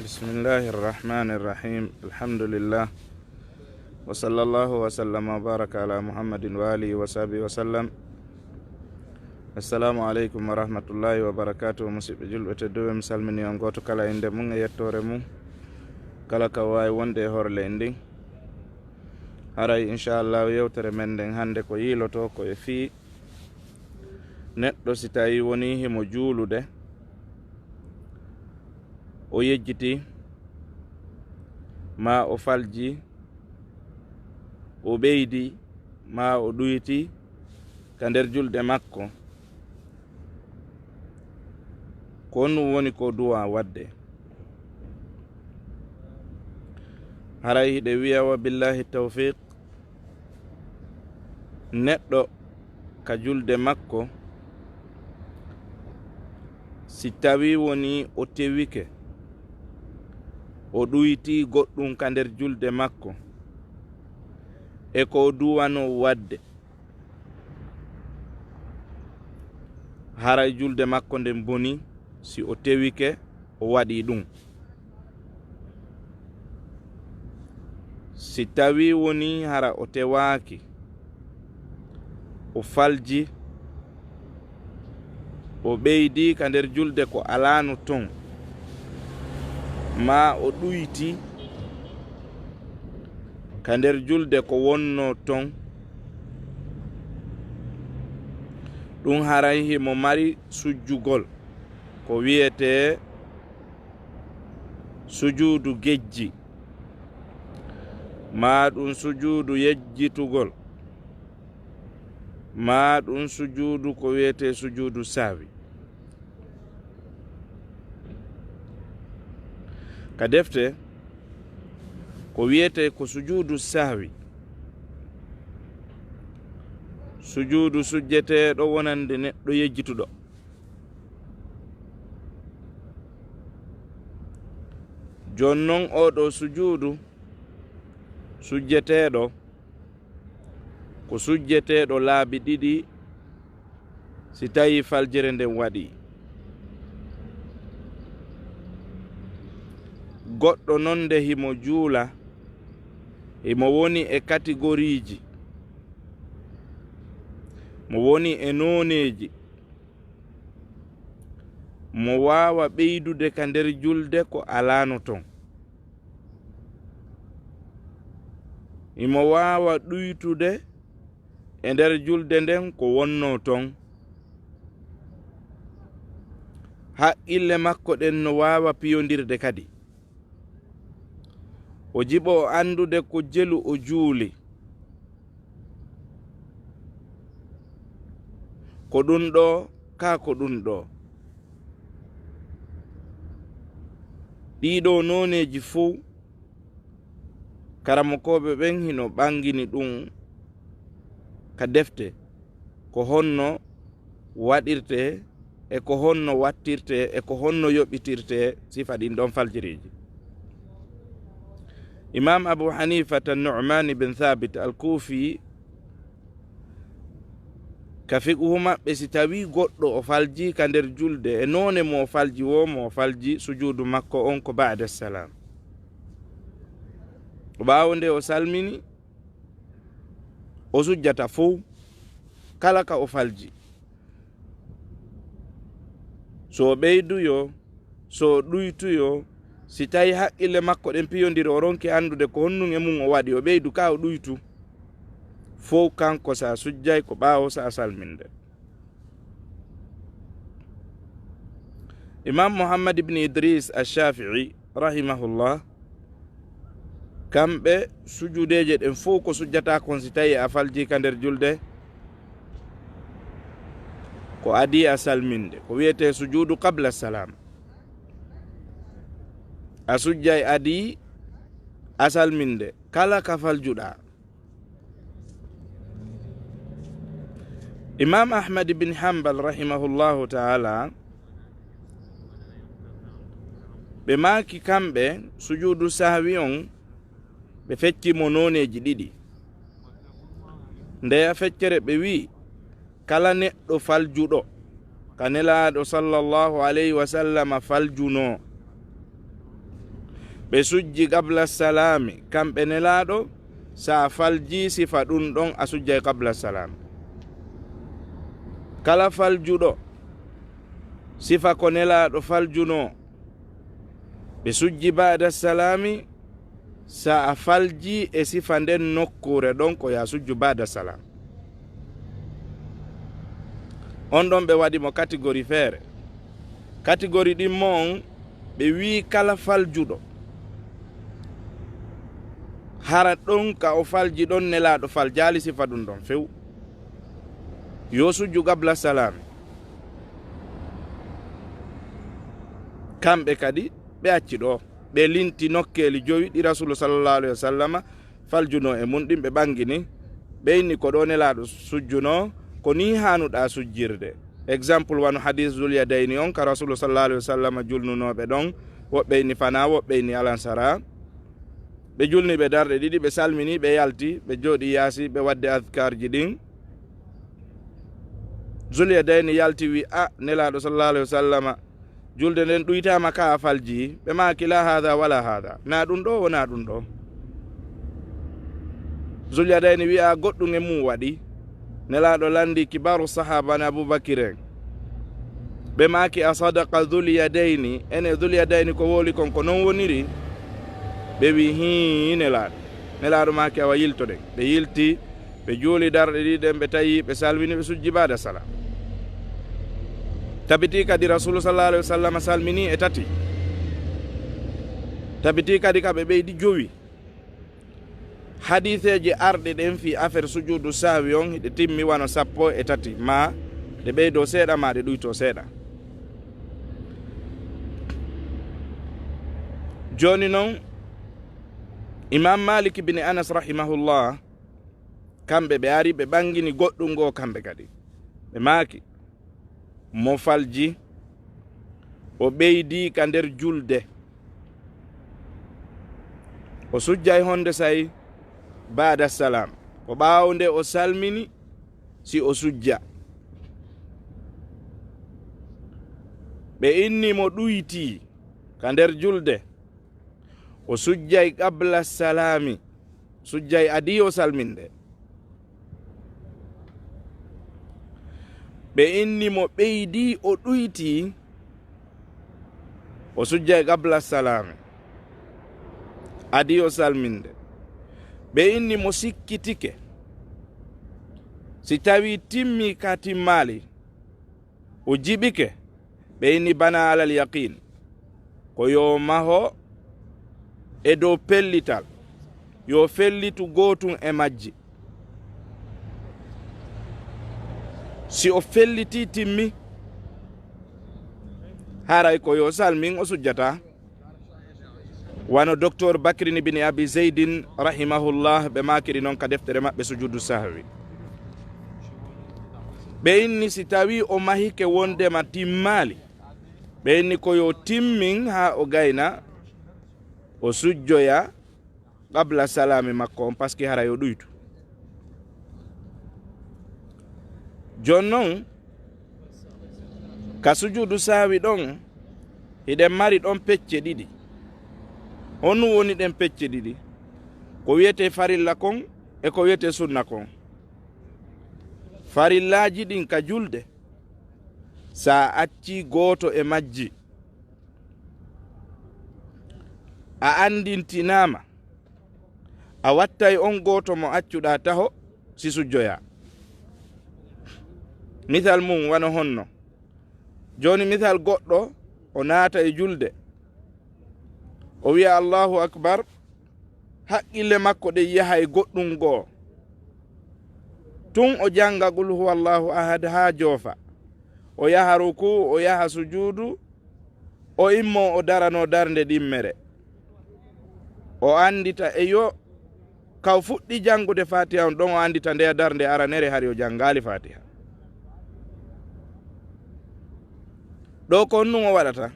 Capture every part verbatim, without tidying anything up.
بسم الله الرحمن الرحيم. الحمد لله. وصلى الله وسلم وبارك على محمد وآله وصحبه وسلم. السلام عليكم ورحمة الله وبركاته. Musidɓe julɓe tedduɓe, mi salmini on gooto kala innde mum e yettoore mum, kala ka waawi wonde e hoore leydi ndin. Haray, inchallahu, yewtere men nden hannde ko yiiloto ko e fii neɗɗo si tawi woni himo juulude, o yejjiti, maa o falji, o ɓeydi, maa o ɗuyti ka nder julde makko, ko honɗum woni ko duwa waɗde? Haray hiɗe wiya, wa billahi tawfiq, neɗɗo ka julde makko, si tawi woni o tewike, o ɗuyti goɗɗum ka nder julde makko, e ko o duwano waɗde, haray julde makko nden boni si o tewike o waɗi ɗum. Si tawi woni hara o tewaaki, o falji, o ɓeydi ka nder julde ko alaano ton, maa o ɗuyti ka nder julde ko wonno ton, ɗum haray himo mari sujjugol ko wiyetee sujuudu gejji, maa ɗum sujuudu yejjitugol, maa ɗum sujuudu ko wiyetee sujuudu sahwi. Ka defte, ko wiyetee ko sujuudu sahwi, sujuudu sujjeteeɗo wonande neɗɗo yejjituɗo. Jooni non, oo ɗoo sujuudu sujjeteeɗo, ko sujjeteeɗo laabi ɗiɗi si tawii faljere nden waɗii. Goɗɗo non nde himo juula, himo woni e kategoriiji, mo woni e nooneeji, mo waawa ɓeydude ka nder julde ko alaano ton. Himo waawa ɗuytude e nder julde nden ko wonnoo ton. Haqqille makko ɗen no waawa piyondirde kadi. O jiɓo o anndude ko jelu o juuli. Ko ɗun ɗoo, kaa ko ɗun ɗoo. Ɗii ɗoo nooneeji fow, karamokooɓe ɓen hino ɓangini ɗun ka defte, ko honno waɗirtee, e ko honno wattirtee, e ko honno yoɓitirtee sifa ɗin ɗon faljiriiji. Imam Abu Hanifata Nu'man ibn Thabit al-Kufi, ka fiqhu maɓɓe, si tawii goɗɗo o falji ka nder julde, e noone mo o falji woo, mo o falji sujuudu makko on ko ba'da salam. O ɓaawo nde o salmini, o sujjata fow kala ka o falji. So o ɓeydu yo, so o ɗuytu yo, si tawi haqqille makko ɗen piyondiri, o ronki anndude ko honɗun e mun o waɗi, o ɓeydu kaa o ɗuytu, fow kanko sa sujjay ko ɓaawo sa salminde. Imam Muhammad ibn Idris Ash-Shafi'i, rahimahullah, kamɓe sujudeeje ɗen fow ko sujjata kon si tawi a falji ka nder julde, ko adii a salminde, ko wiyetee sujuudu qabla salam. A sujjay adii a salminde, kala ka faljuɗaa. Imam Ahmad ibn Hanbal, rahimahullahu ta'ala, ɓe maaki kamɓe sujuudu sahwi on, ɓe fecci mo nooneeji ɗiɗi. Ndeya feccere ɓe wi'i, kala neɗɗo faljuɗo ka Nelaaɗo sallallahu alayhi wa sallama faljunoo, Ɓe sujji qabla salaami, kamɓe Nelaaɗo, so a faljii sifa ɗun ɗon, a sujjay qabla salaami. Kala faljuɗo sifa ko Nelaaɗo faljunoo, ɓe sujji ba'da salaami, so a faljii e sifa nden nokkuure ɗon, ko yo a sujju ba'da salaam. On ɗon ɓe waɗi mo catégorie feere. Catégorie ɗimmo on, ɓe wi'i kala faljuɗo, hara ɗon ka o falji ɗon Nelaaɗo faljaali sifa ɗun ɗon few, yo sujju qabla salaami. Kamɓe kadi, ɓe acci ɗoo. Ɓe linti nokkeeli jowi ɗi Rasuulu sallallaahu alayhi wa sallama faljunoo e mun ɗin, ɓe ɓangini. Ɓe inni ko ɗoo Nelaaɗo sujjunoo, ko nii haanuɗaa sujjirde. Exemple, wano hadiis Zul Yadayni on ka Rasuulu sallallaahu alayhi wa sallama julnunoo ɓe ɗon, woɓɓe inni fanaa, woɓɓe inni alansaraa. Ɓe julni ɓe darɗe ɗiɗi, ɓe salmini, ɓe yalti, ɓe jooɗi yaasi, ɓe waɗde adkaarji ɗin. Zul Yadayni yalti wi, "A, Nelaaɗo sallallaahu alayhi wa sallama, julde nden ɗuytaama ka a falji." Ɓe maaki, "Laa haada walaa haada." Naa ɗun ɗoo, wonaa ɗun ɗoo. Zul Yadayni wi'a, "Goɗɗun e mun waɗi." Nelaaɗo lanndi kibaaru sahaaba en Abuubakir en. Ɓe maaki, "A sadaqa Zul Yadayni, ene Zul Yadayni ko wowli kon ko non woniri?" Ɓe wi'i, "Hii, Nelaaɗo." Nelaaɗo maaki, "Awa yiltoɗen." Ɓe yilti, ɓe juuli darɗe ɗiɗi ɗen, ɓe tawi, ɓe salmini, ɓe sujji ba'da salaam. Tabitii kadi Rasuulu sallallaahu alayhi wa sallama salmini e tati. Tabitii kadi ka ɓe ɓeydi jowi. Hadiiseeje arɗe ɗen fii affaire sujuudu sahwi on, hiɗe timmi wano sappo e tati, maa ɗe ɓeydoo seeɗa, maa ɗe ɗuytoo seeɗa. Jooni non, Imaam Maalik ibn Anas rahimahullah, kamɓe ɓe ari, ɓe ɓangini goɗɗun goo kamɓe kadi. Ɓe maaki, mo falji, o ɓeydii ka nder julde, o sujjay honde say ba'da salaam. Ko ɓaawo nde o salmini, si o sujja. Ɓe inni mo ɗuytii ka nder julde, o sujjay qabla salaami, sujjay adii o salminde. Ɓe inni mo ɓeydii o ɗuytii, o sujjay qabla salaami, adii o salminde. Ɓe inni mo sikkitike, si tawii timmii ka timmaali, o jiɓike, ɓe inni bana alal yaqiin, ko yo maho e dow pellital, yo fellitu gootun e majji. Si o fellitii timmi, haray ko yo salmin o sujjataa. Wano Doktor Bakrin bin Abi Zeydin rahimahullah, ɓe maakiri non ka deftere maɓɓe Sujudu Sahwi. Ɓe inni si tawii o mahike wondema timmaali, ɓe inni ko yo timmin haa o gayna, o sujjoya qabla salaami makko on, paski hara yo ɗuytu. Jon non, ka sujudu sahwi ɗon, hiɗen mari ɗon pecce ɗiɗi. Honɗun woni ɗen pecce ɗiɗi? Ko wi'etee farilla kon e ko wi'etee sunna kon. Farillaaji ɗin ka julde, sa accii gooto e majji, a anndintinaama, a wattay on gooto mo accuɗaa taho si sujjoyaa. Misal mun wano honno? Jooni misal, goɗɗo o naata e julde, o wi'a Allahu Akbar, haqqille makko ɗen yaha e goɗɗun goo. Tun o jannga Qul huwallahu ahad haa joofa. O yaha rukuu, o yaha sujuudu, o immoo o daranoo darnde ɗimmere. O anndita, eyo, ka o fuɗɗi janngude Faatiha on ɗon, o anndita ndeya darnde aranere hari o janngaali Faatiha. Ɗoo ko honɗun o waɗata?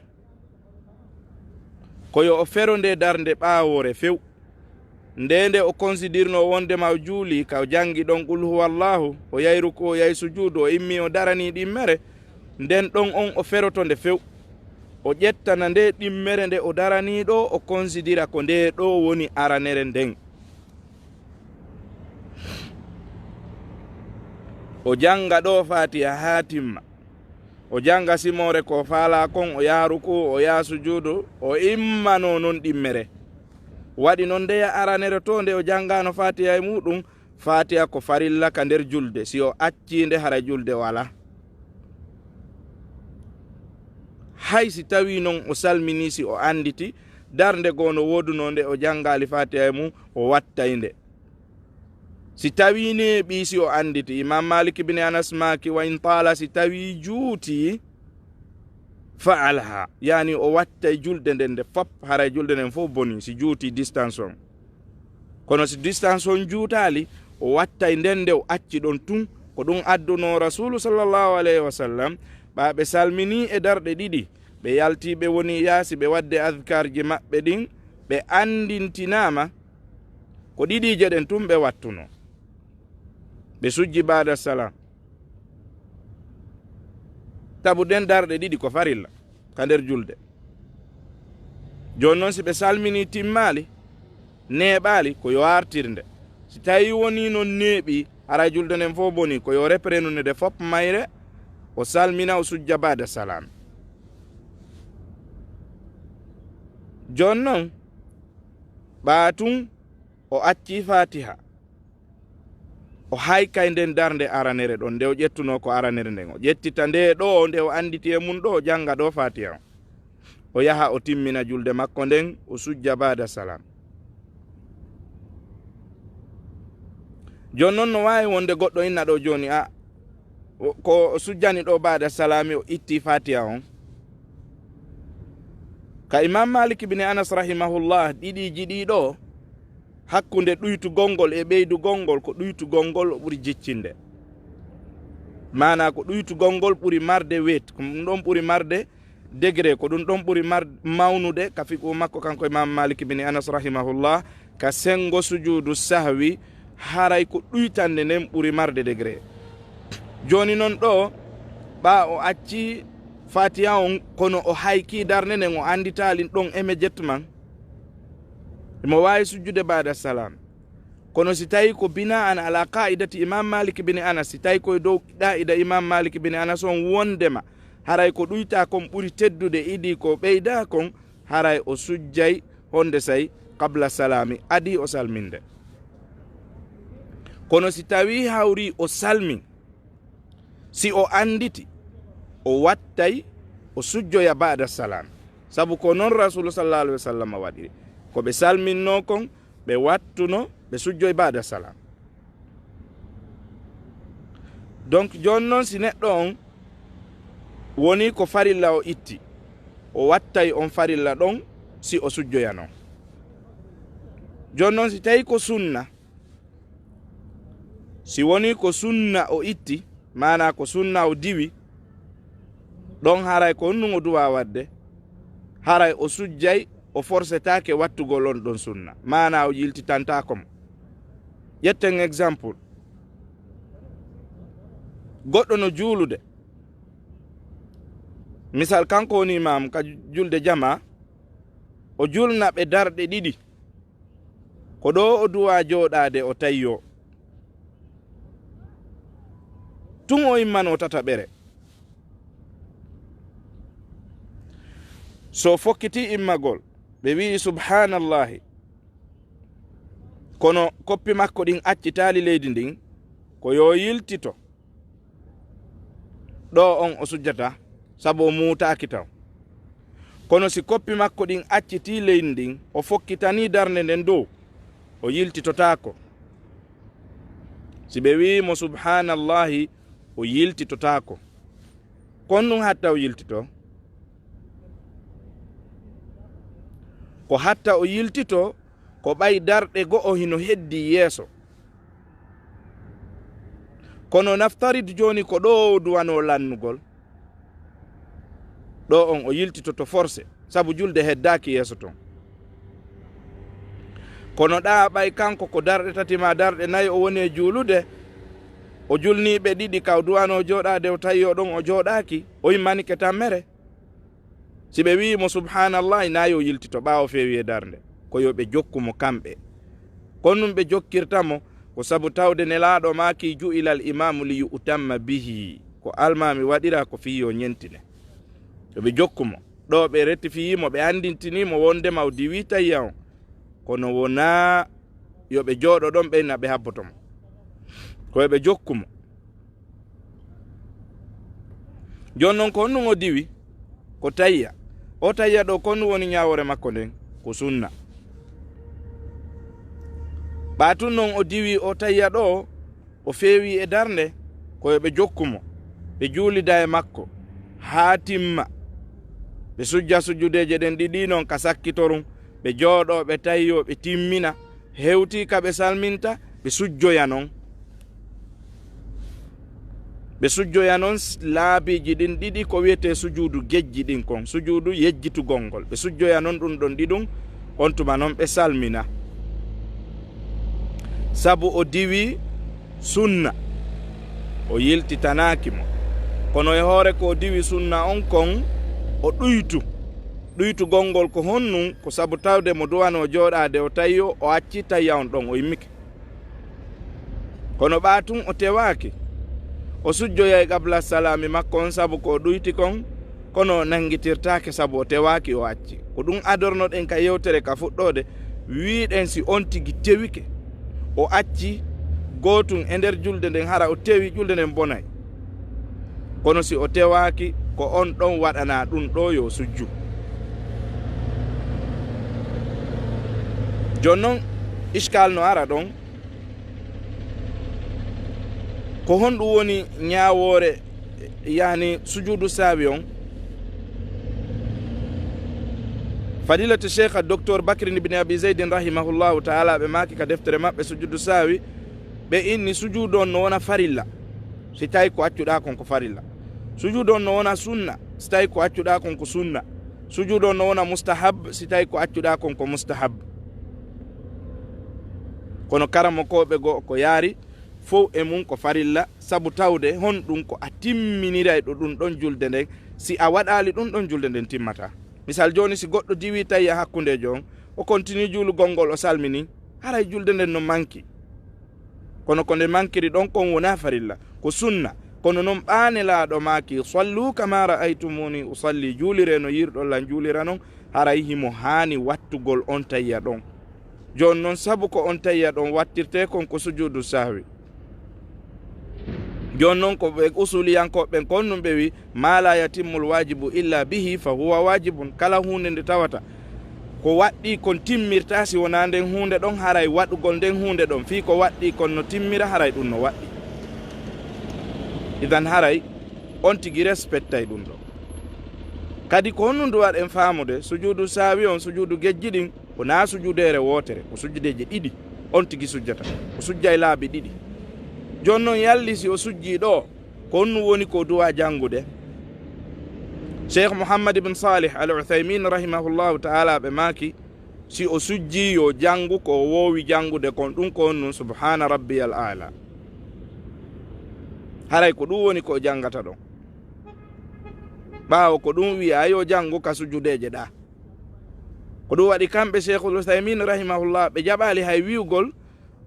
Ko yo o fero nde darnde ɓaawoore few. Nde nde o konsidirnoo wondema o juulii, ka o janngi ɗon Qul huwallahu, o yahi rukuu, o yahi sujuudu, o immii o daranii ɗimmere, nden ɗon on o feroto nde few. O ƴettana nde ɗimmere nde o daranii ɗo, o konsidira ko nde ɗo woni aranere nden. O jannga ɗo Faatiha haa timma. O jannga simoore ko faalaa kon, o yaha ruku, o yaha sujuudu, o immano non ɗimmere. Waɗi non ndeya aranere to nde o janngano Faatiha e muɗum, Faatiha ko farilla ka nder julde, si o accii nde, hara julde walaa. Hay si tawii non o salminii, si o annditi darnde goo no woodunoo nde o janngaali Faatiha e mum, o wattay nde. Si tawii neeɓii, si o annditi, Imam Malik ibn Anas maaki, "Wa in taala", si tawii juutii, "fa'alha", yaani o wattay julde nden nde fop, haray julde nden fof bonii, si juutii distance on. Kono si distance on juutaali, o wattay nden nde o acci ɗon tun. Ko ɗum addunoo Rasuulu sallallahu alayhi wa sallam, ɓaa ɓe salminii e darɗe ɗiɗi, ɓe yaltii, ɓe woni yaasi, ɓe waɗde adkarji maɓɓe ɗin, ɓe anndintinaama ko ɗiɗiije ɗen tun ɓe wattunoo. Ɓe sujji baada salam. Tabu ɗen darɗe ɗiɗi ko farilla ka nder julde. Jooni non, si ɓe salminii timmaali, neeɓaali, ko yo artir nde. Si tawii wonii non neeɓii, haray julde nden fof bonii, ko yo reprenu nde fop mayre, o salmina, o sujja baada salam. Jooni non, ɓaa tun o accii Faatiha. O haykay nden darnde aranere ɗon, nde o ƴettunoo ko aranere nden. O ƴettita nde ɗo, nde o annditi e mum ɗo, o jannga ɗo Faatiha on. O yaha, o timmina julde makko nden, o sujja baada salam. Jooni non, no waawi wonde goɗɗo inna ɗo jooni, a, o, ko o sujjani ɗo baada salami, o itti Faatiha on. Ka Imam Malik ibn Anas rahimahullah, ɗiɗiiji ɗi ɗo, hakkunde ɗuytugol ngol e ɓeydugol ngol, ko ɗuytugol ngol o ɓuri jiccinde. Maanaa ko ɗuytugol ngol ɓuri marde weet, ko ɗum ɗon ɓuri marde degré, ko ɗum ɗon ɓuri mar-, mawnude ka fiqhu makko, kanko Imam Malik bin Anas rahimahullah, ka senngo sujuudu sahwi, haray ko ɗuytande nden ɓuri marde degré. Jooni non ɗo, ɓaa o acci Faatiha on, kono o hayki darnde nden, o annditaali ɗon immédiatement. Imo waawi sujjude baada salam. Kono si tawii ko bina'an ala qa'idati Imam Malik bin Anas, si tawii ko e dow qa'ida Imam Malik bin Anas on, wondema haray ko ɗuyta kon ɓuri teddude idii ko ɓeyda kon, haray o sujjay honde say qabla salami, adii o salminde. Kono si tawii hawri o salmi, si o annditi, o wattay, o sujjoya baada salam. Sabu ko non Rasulu sallallahu alaihi wasallam waɗiri. Ko ɓe salminno kon, ɓe wattuno, ɓe sujjoy baada salam. Donc, jooni non si neɗɗo on woni ko farilla o itti, o wattay on farilla ɗon si o sujjoyano. Jooni non si tawi ko sunna, si woni ko sunna o itti, maanaa ko sunna o diwi, ɗon haray ko honɗum o duwa waɗde? Haray o sujjay, o forsetaake wattugol on ɗon sunna. Maanaa o yiltitantaako mo. Ƴetten exemple. Goɗɗo no juulude. Misal, kanko woni imam ka julde jama, o julna ɓe darɗe ɗiɗi. Ko ɗo o duwa jooɗaade o tayyo. Tun o immano tataɓere. So fokkiti immagol, ɓe wi'i, "Subhaanallahi." Kono koppi makko ɗin accitaali leydi ndin, ko yo yiltito. Ɗo on o sujjata, sabu o muutaaki taw. Kono si koppi makko ɗin accitii leydi ndin, o fokkitanii darnde nden dow, o yiltitotaako. Si ɓe wi'i mo, "Subhaanallahi," o yiltitotaako. Kon ɗum hatta o yiltito? Ko hatta o yiltito, ko ɓay darɗe go'o hino heddi yeeso. Kono naftarid jooni ko ɗo o duwanoo lannugol. Ɗo on o yiltitoto forcé, sabu julde heddaaki yeeso ton. Kono ɗa ɓay kanko ko darɗe tati maa darɗe nayi o woni e juulude, o julnii ɓe ɗiɗi, ka o duwanoo jooɗaade o tawi o ɗon o jooɗaaki, o immanike tammere. Si ɓe wi'i mo subhaanallahi, naa yo yiltito ɓaawo feewi e darnde. Ko yo ɓe jokku mo kamɓe. Ko nun ɓe jokkirta mo, ko sabu tawde Nelaaɗo maaki, "Ju'ilal imaamu li yu'tamma bihi." Ko almaami waɗira ko fii yo ñentine. Yo ɓe jokku mo. Ɗo ɓe retifiyii mo, ɓe anndintinii mo wondema o diwii tayya on. Kono wonaa yo ɓe jooɗo ɗon ɓeyna ɓe habboto mo. Ko yo ɓe jokku mo. Jooni non, ko honɗun o diwi? Ko tayya. O tayya ɗo, ko honɗun woni ñaawoore makko nden? Ko sunna. Ɓaa tun non o diwi o tayya ɗo, o feewi e darnde, ko yo ɓe jokku mo, ɓe juulida e makko haa timma. Ɓe sujja sujudeeje ɗen ɗiɗi non ka sakkitorun, ɓe jooɗoo, ɓe tayyoo, ɓe timmina, hewtii ka ɓe salminta, ɓe sujjoya non. Ɓe sujjoya non s-, laabiiji ɗin ɗiɗi, ko wi'etee sujuudu gejji ɗin kon, sujuudu yejjitugol ngol. Ɓe sujjoya non ɗun ɗon ɗiɗun, on tuma non ɓe salmina. Sabu o diwi sunna, o yiltitanaaki mo. Kono e hoore ko o diwi sunna on kon, o ɗuytu. Ɗuytugol ngol ko honnun? Ko sabu tawde mo duwanoo jooɗaade o tawi o, o acci tayya on ɗon, o immike. Kono ɓaa tun o tewaaki. O sujjoyay qabla salaami makko on sabu ko o ɗuyti kon, kono o nanngitirtaake sabu o tewaaki, o acci. Ko ɗun adornoɗen ka yewtere ka fuɗɗoode, wi'uɗen si on tigi tewike, o acci gootun e nder julde nden, hara o tewi, julde nden bonay. Kono si o tewaaki, ko on ɗon waɗanaa ɗun ɗoo yo sujju. Jooni non, iskal no ara ɗon. Ko honɗun woni ñaawoore, yani sujuudu saawi on? Fadilatu Sheikh Docteur Bakrin ibn Abi Zaydin rahimahullahu ta'ala, ɓe maaki ka deftere maɓɓe sujuudu saawi, ɓe inni sujuudu on no wona farilla, si tawi ko accuɗaa kon ko farilla. Sujuudu on no wona sunna, si tawi ko accuɗaa kon ko sunna. Sujuudu on no wona mustahab, si tawi ko accuɗaa kon ko mustahab. Kono karamokooɓe goo ko yaari, fow e mun ko farilla, sabu tawde honɗun ko a timminiray ɗo ɗun ɗon julde nden, si a waɗaali ɗun ɗon julde nden timmataa. Misal jooni, si goɗɗo diwii tayya hakkundeejo on, o continue juulugol ngol, o salmini, haray julde nden no manki. Kono ko nde mankiri ɗon kon wonaa farilla, ko sunna. Kono non ɓaa Nelaaɗo maaki, "Sallu kama ra'aytumuni usalli", juuliree no yi'irɗon lan juulira non, haray himo haani wattugol on tayya ɗon. Jooni non, sabu ko on tayya ɗon wattirtee kon ko sujuudu sahwi. Jooni non, ko ɓe usuliyankooɓe ɓen kon nun ɓe wi'i, "Ma la yatimmul waajibu illa bihi fa huwa waajibun." Kala huunde nde tawata ko waɗɗii kon timmirtaa si wonaa nden huunde ɗon, haray waɗugol nden huunde ɗon fii ko waɗɗii kon no timmira, haray ɗun no waɗɗii. Idan haray on tigi respectay ɗun ɗon. Kadi ko honɗun waɗen faamude sujuudu sahwi on, sujuudu gejji ɗin, wonaa sujudeere wootere, ko sujudeeje ɗiɗi on tigi sujjata, o sujjay laabi ɗiɗi. Jooni non, yalli si o sujjii ɗoo, ko honɗun woni ko o duwaa janngude? Sheikh Muhammad ibn Salih Al Uthaymin rahimahullahu ta'ala ɓe maaki, si o sujjii yo janngu ko o woowi janngude kon, ɗun ko honnun? Subhaana rabbiyal aala. Haray ko ɗun woni ko o janngata ɗon. Ɓaawo ko ɗun wi'aa yo janngu ka sujudeeje ɗaa. Ko ɗun waɗi kamɓe Sheikhul Uthaymin rahimahullah ɓe jaɓaali hay wi'ugol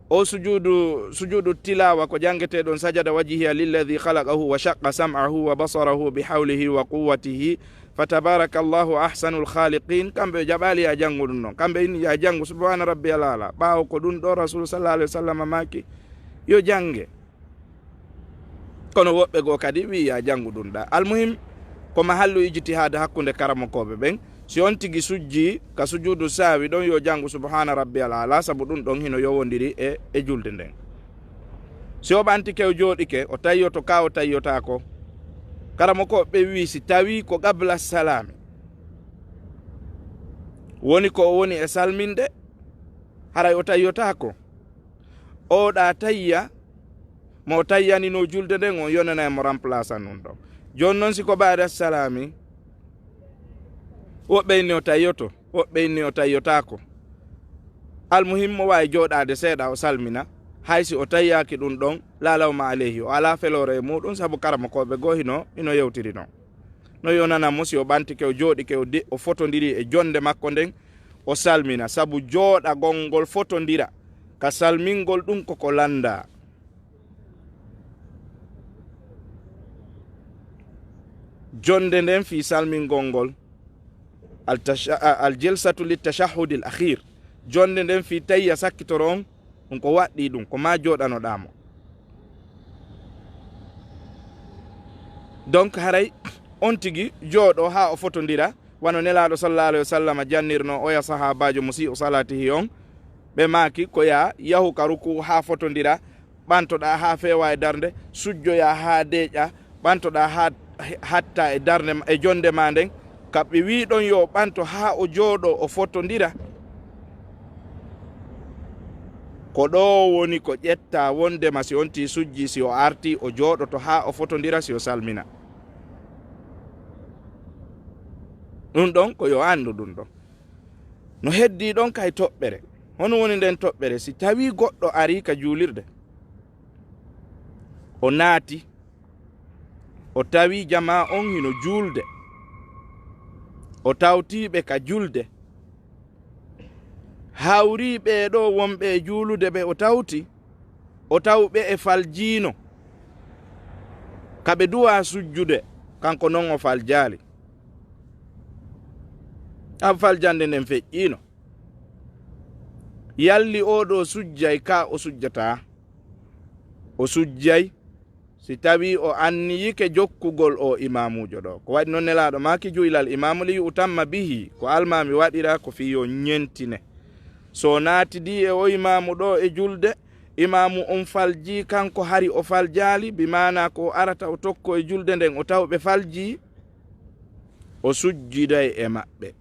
o sujuudu, sujuudu tilaawa ko janngetee ɗon, "Sajada wajhiya lilladhi khalaqahu wa shaqqa sam'ahu wa basarahu bi hawlihi wa quwwatihi, fa tabarakallahu ahsanul khaliqin." Kamɓe ɓe jaɓaali yo a janngu ɗun ɗon. Kamɓe inni yo a janngu Subhaana Rabbiyal Aala. Ɓaawo ko ɗun ɗoo Rasuulu sallallahu alayhi wa sallam maaki yo jannge. Kono woɓɓe goo kadi wi'i yo a janngu ɗun ɗaa. Almuhim, ko mahallu ijtihaad hakkunde karamokooɓe ɓen. Si on tigi sujjii ka sujuudu sahwi ɗon, yo janngu Subhaana Rabbiyal Aala, sabu ɗun ɗon hino yowondiri e, e julde nden. Si o ɓantike, o jooɗike, o tayyoto ka o tayyotaako. Karamokooɓe ɓen wi'i si tawii ko qabla salaami, woni ko o woni e salminde, haray o tayyotaako. Oɗa tayya, mo tayyaninoo julde nden, on yonanay mo remplaçant ɗun ɗon. Jooni non, si ko ba'da salaami, woɓɓe inni o tayyoto, woɓɓe inni o tayyotaako. Almuhim, mo waawi jooɗaade seeɗa, o salmina, hay si o tayyaaki ɗun ɗon, laa lawma alayhi, o alaa feloore e muuɗun, sabu karamokooɓe goo hino, hino yewtiri non. Noy o nana mo si o ɓantike, o jooɗike, o de-, o fotondiri e jonde makko nden, o salmina, sabu jooɗagol ngol fotondira ka salmingol ɗum ko ko lannda. Jonde nden fii salmingol ngol, al tasha-, a-, al jilsatu li tashahhudil akhir. Jonde nden fii tayya sakkitoro on, ɗum ko waɗɗii ɗum, ko ma jooɗanoɗaa mo. Donc, haray on tigi jooɗo haa o fotondira, wano Nelaaɗo sallallahu alayhi wa sallam jannirno oya sahaabaajo musii'u salaatihi on, ɓe maaki ko ya yahu ka ruku haa fotondira, ɓantoɗaa haa feewa e darnde, sujjoyaa haa deeƴaa, ɓantoɗaa haa hatta e darnde ma, e jonde ma nden, ka ɓe wii ɗon yo ɓanto haa o jooɗo, o fotondira. Ko ɗo woni ko ƴetta wondema si on tii sujji, si o arti, o jooɗoto haa o fotondira, si o salmina. Ɗum ɗon ko yo anndu ɗum ɗon. No heddii ɗon kay toɓɓere. Hono woni nden toɓɓere? Si tawii goɗɗo arii ka juulirde, o naati, o tawi jamaa on hino juulde, o tawtii ɓe ka julde, hawrii ɓee ɗoo wonɓe e juulude ɓe o tawti, o taw ɓe e faljiino, ka ɓe duwaa sujjude, kanko non o faljaali. An faljande nden feƴƴiino. Yalli oo ɗoo sujjay ka o sujjataa? O sujjay, si tawii o anniyike jokkugol oo imaamuujo ɗoo. Ko waɗi non Nelaaɗo maaki, "Ju'ilal imaamu li yu'tamma bihi." Ko almaami waɗira ko fii yo ñentine. So naatidii e o imaamu ɗoo e julde, imaamu on faljii, kanko hari o faljaali, bi maanaa ko o arata o tokko e julde nden o taw ɓe faljii, o sujjiday e maɓɓe.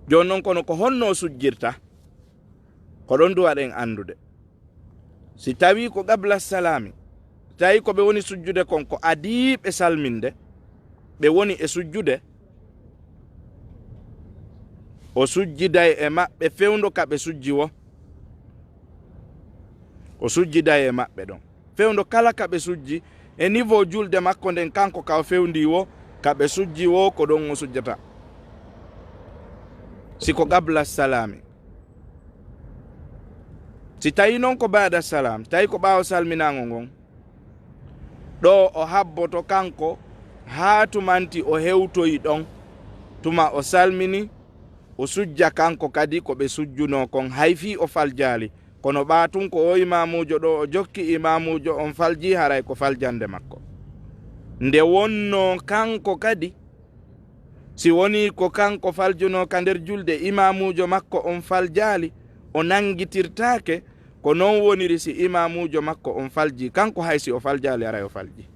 Jooni non, kono ko honno o sujjirta? Ko ɗon duwaɗen anndude. Si tawii ko qabla salaami, tawi ko ɓe woni sujjude kon ko adii ɓe salminde, ɓe woni e sujjude, o sujjiday e maɓɓe fewndo ka ɓe sujji woo. O sujjiday e maɓɓe ɗon fewndo kala ka ɓe sujji, e niveau julde makko nden, kanko ka o fewndii woo, ka ɓe sujji woo, ko ɗon o sujjata. Si ko qabla salaami. Si tawii non ko baada salaam, tawi ko ɓaawo salminaango ngon, ɗo o habboto kanko, haa tumanti o hewtoyi ɗon, tuma o salmini, o sujja kanko kadi ko ɓe sujjunoo kon, hay fii o faljaali. Kono ɓaa tun ko o imaamuujo ɗo o jokki, imaamuujo on faljii, haray ko faljande makko. Nde wonnoo kanko kadi, si wonii ko kanko faljunoo ka nder julde, imaamuujo makko on faljaali, o nanngitirtaake, ko non woniri si imaamuujo makko on faljii, kanko hay si o faljaali, haray o faljii.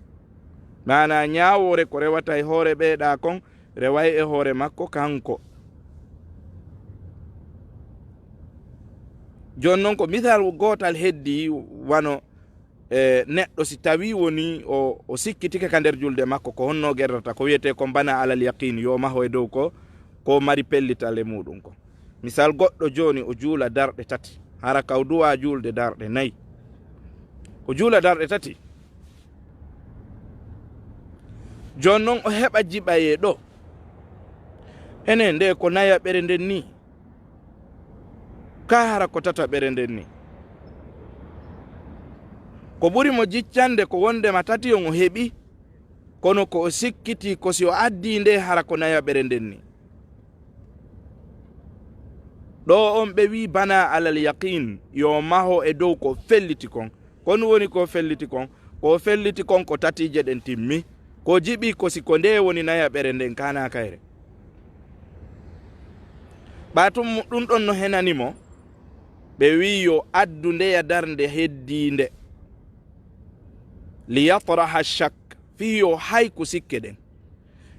Maanaa ñaawoore ko rewata e hoore ɓee ɗaa kon, reway e hoore makko kanko. Jooni non ko misal gootal heddii, wano, e, neɗɗo si tawii woni o, o sikkitike ka nder julde makko, ko honno gerdata, ko wiyetee kon bana alal yaqin, yo maho e dow ko, ko mari pellital e muuɗum ko. Misal, goɗɗo jooni o juula darɗe tati, hara ka o duwaa juulde darɗe nay. O juula darɗe tati. Jooni non o heɓa jiɓayee ɗo. Enen nde ko nayaɓere nden nii. Ka hara ko tataɓere nden nii. Ko ɓuri mo jiccande ko wondema tati on o heɓi, kono ko o sikkiti ko si o addii nde hara ko nayaɓere nden nii. Ɗo on ɓe wii bana alal yaqin, yo maho e dow ko felliti kon. Kon woni ko felliti kon. Ko felliti kon ko tatiije ɗen timmi. Ko jiɓi ko si ko nde woni nayaɓere nden kana kayre. Ɓatum ɗum ɗon no henani mo. Ɓe wii yo addu ndeya darnde heddiinde. Li yatraha shak, fii yo hay ko sikke ɗen.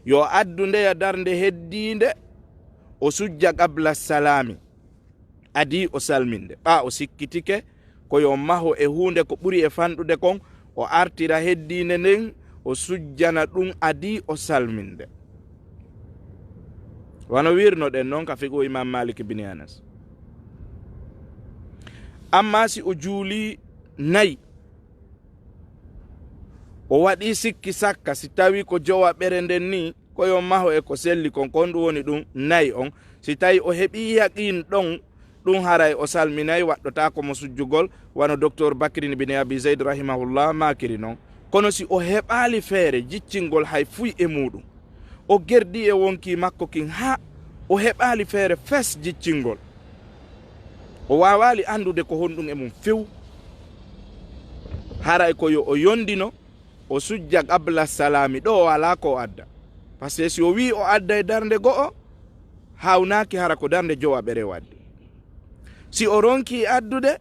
Yo addu ndeya darnde heddiinde, o sujja qabla salaami. Adii o salminde. Ɓaa o sikkitike, ko yo maho e huunde ko ɓuri e fanɗude kon, o artira heddiinde nden, o sujjana ɗum adii o salminde. Wano wirnoɗen non ka fiqhu Imam Malik bin Anas. Amma si o juuli nay, O waɗii sikki sakka si tawii ko jowaɓere nden nii, ko yo maho e ko selli kon, ko honɗum woni ɗum? Nayi on. Si tawii o heɓii yaqiin ɗon, ɗum haray o salminay, waɗɗotaako mo sujjugol, wano Doktor Bakrin bin Abi Zayd rahimahullah maakiri non. Kono si o heɓaali feere jiccingol hay fuy e muuɗum, o gerdii e wonkii makko kin haa o heɓaali feere fes jiccingol, o waawaali anndude ko honɗum e mum few, haray ko yo o yondino, o sujja qabla salaami, ɗo o alaa ko o adda. Parce que si o wi'i o adda e darnde go'o, haawnaaki hara ko darnde jowaɓere o addi. Si o ronkii addude,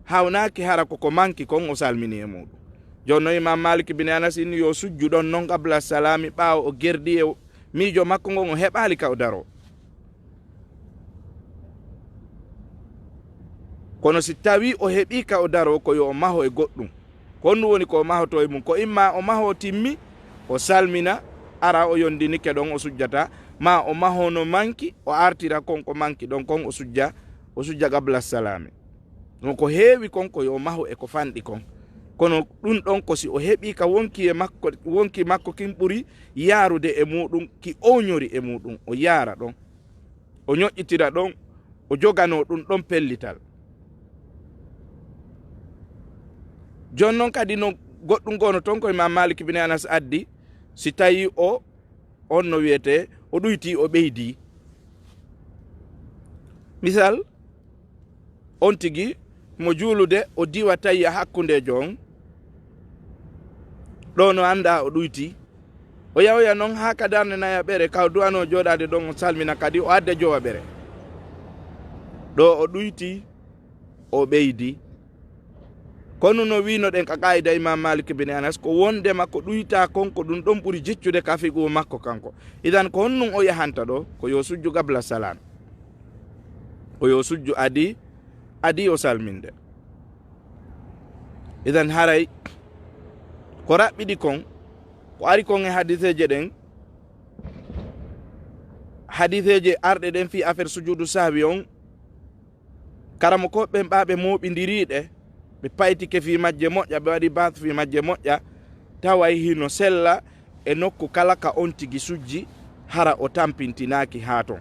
haawnaaki hara ko ko manki kon o salmini e muuɗum. Jooni non Imam Malik bin Anas inni yo sujju ɗon non qabla salaami, ɓaawo o gerdii e miijo makko ngon, o heɓaali ka o daroo. Kono si tawii o heɓii ka o daroo, ko yo o maho e goɗɗum. Ko honɗum woni ko o mahotoo e mum? Ko imma o mahoo timmi, o salmina, ara o yondinike ɗon o sujjata, maa o mahoo no manki, o artira kon ko manki ɗon kon o sujja, o sujja qabla salaami. No ko heewi kon ko yo maho e ko fanɗi kon. Kono ɗum ɗon ko si o heɓii ka wonkii e makko, wonkii makko kin ɓuri yaarude e muuɗum, ki ooñori e muuɗum, o yaara ɗon, o ñoƴƴitira ɗon, o joganoo ɗum ɗon pellital. Jooni non kadi no goɗɗum gono ton ko Imam Malik bin Anas addi, si tawii o, on no wiyetee, o ɗuytii, o ɓeydii. Misal, on tigi mo juulude, o diwa tayya hakkundeejo on, ɗo no anndaa o ɗuytii. O yahoya non haa ka darnde nayaɓere, ka o duwanoo jooɗaade ɗon, o salmina kadi, o adda jowaɓere. Ɗo o ɗuytii, o ɓeydii. Kono no wiinoɗen ka qaayida Imam Malik bin Anas, ko wondema ko ɗuytaa kon, ko ɗum ɗon ɓuri jiccude ka fiqhu makko kanko. Idan ko honɗum o yahanta ɗo? Ko yo sujju qabla salaam. Ko yo sujju adii, adii o salminde. Idan haray ko raɓɓiɗi kon, ko ari kon e hadiseeje ɗen, hadiseeje arɗe ɗen fii affaire sujuudu sahwi on, karamokooɓe ɓen ɓaaɓe mooɓindiriiɗe, ɓe paytike fii majje moƴƴa, ɓe waɗi baas fii majje moƴƴa, taway hino sella e nokku kala ka on tigi sujji, hara o tampintinaaki haa ton.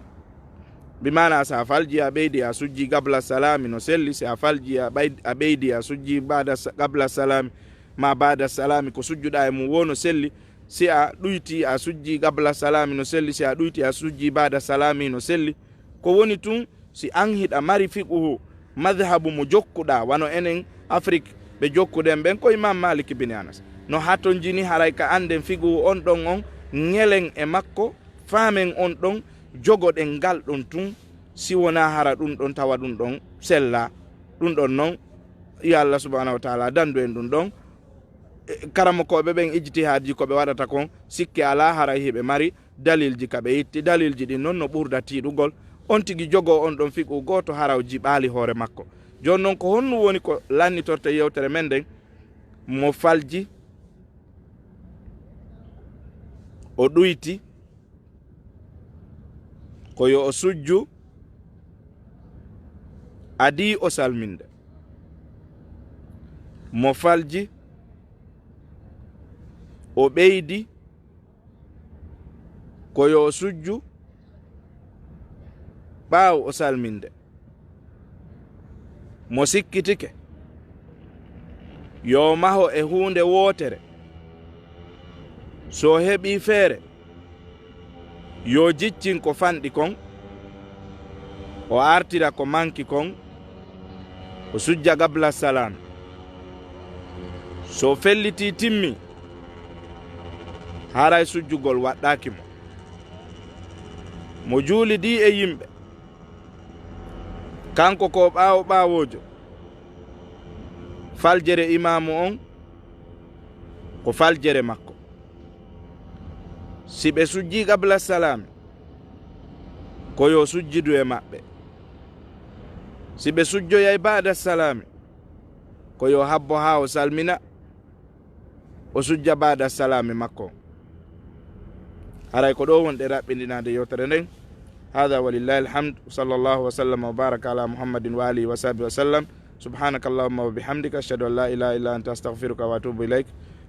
Bi maana, si a falji a ɓeydi a sujji qabla salaami no selli, si a falji a ɓay-, a ɓeydi a sujji baada sa-, qabla salaami, ma baada salaami, ko sujjuɗaa e mum woo no selli, si a ɗuyti a sujji qabla salaami no selli, si a ɗuyti a sujji baada salaami no selli. Ko woni tun, si an hiɗa mari fiqhu madhabu mo jokkuɗaa, wano enen Afrik ɓe jokkuɗen ɓen, ko Imam Malik bin Anas. No hatonjini haray ka annden fiqhu on ɗon on, ŋelen e makko, faamen on ɗon, jogoɗen ngal ɗon tun, si wonaa hara ɗun ɗon tawa ɗun ɗon sella, ɗun ɗon non, yo Allah subhanahu wa taala dandu en ɗun ɗon. E, karamokooɓe ɓen ijtihaadji ko ɓe waɗata kon, sikke alaa haray hiɓe mari dalilji ka ɓe itti. Dalilji ɗin non no ɓurda tiiɗugol. On tigi jogoo on ɗon fiqhu gooto hara o jiɓaali hoore makko. Jooni non ko honɗum woni ko lannitorte yewtere men nden? Mo falji, o ɗuyti, ko yo o sujju, adii o salminde. Mo falji, o ɓeydi, ko yo o sujju, ɓaawo o salminde. Mo sikkitike, yo maho e huunde wootere. So heɓii feere, yo jiccin ko fanɗi kon, o artira ko manki kon, o sujja qabla salaam. So fellitii timmi, haray sujjugol waɗɗaaki mo. Mo juulidii e yimɓe, kanko ko ɓaawo ɓaawoojo, faljere imaamu on ko faljere makko. Si ɓe sujjii qabla salaami, ko yo sujjidu e maɓɓe. Si ɓe sujjoyay baada salaami, ko yo habbo haa o salmina, o sujja baada salaami makko. Haray ko ɗo wonɗen raɓɓindinaade yewtere nden. Hada walillahi alhamd. Wa sallallahu wa sallama wa baraka ala Muhammadin wa alihi wa sahbihi wa sallam. Subhanaka Allahumma wa bihamdika, ashhadu an la ilaha illa anta, astaghfiruka wa atubu ilaik.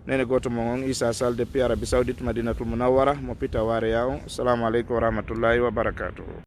Nene gooto mon on, Isa Sal, depuis Arabie Saoudite, Madinatul Munawwara, mo pita waare ya on. Assalamu aleykum wa rahmatullahi wa barakatuh.